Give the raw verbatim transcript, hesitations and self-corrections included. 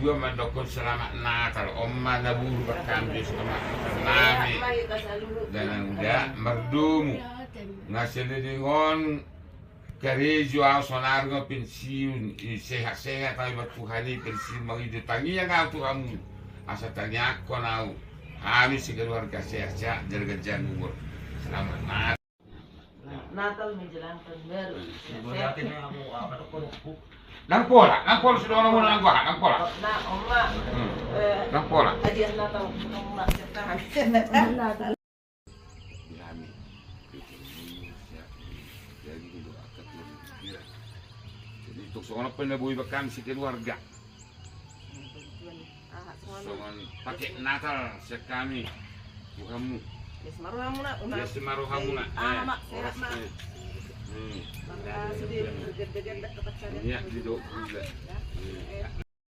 Dua mandokkon selamat Natal, on ma na buru bakkan di selamat Natal nami. Dan uda mardomu. Nga selelengon karejo au sonari nga pensiun, i sehat-sehat au iba Tuhan i pensiun mangido tangiang au tu hamu. Asa tangiangkon au. Hami sekeluarga sehat-sehat, jala ganjang umur. Selamat Natal. Natal menjelang tahun baru. Nang pola, nang pola sudah orang nang gua, nang pola. Nah, Oma. Hmm. Eh, nang pola. Hadiah Natal Oma serta kami. Natal. Di hami. Jadi untuk akad yang kira. Jadi untuk seorang pun na boi bakkan sekeluarga. Songon paket Natal sian hami tu hamu. Ia si ma rohamuna. Ia si ma rohamuna. Aha ma, sehat ma. Mangkasi di berganda-ganda kepercayaan. Ia di do.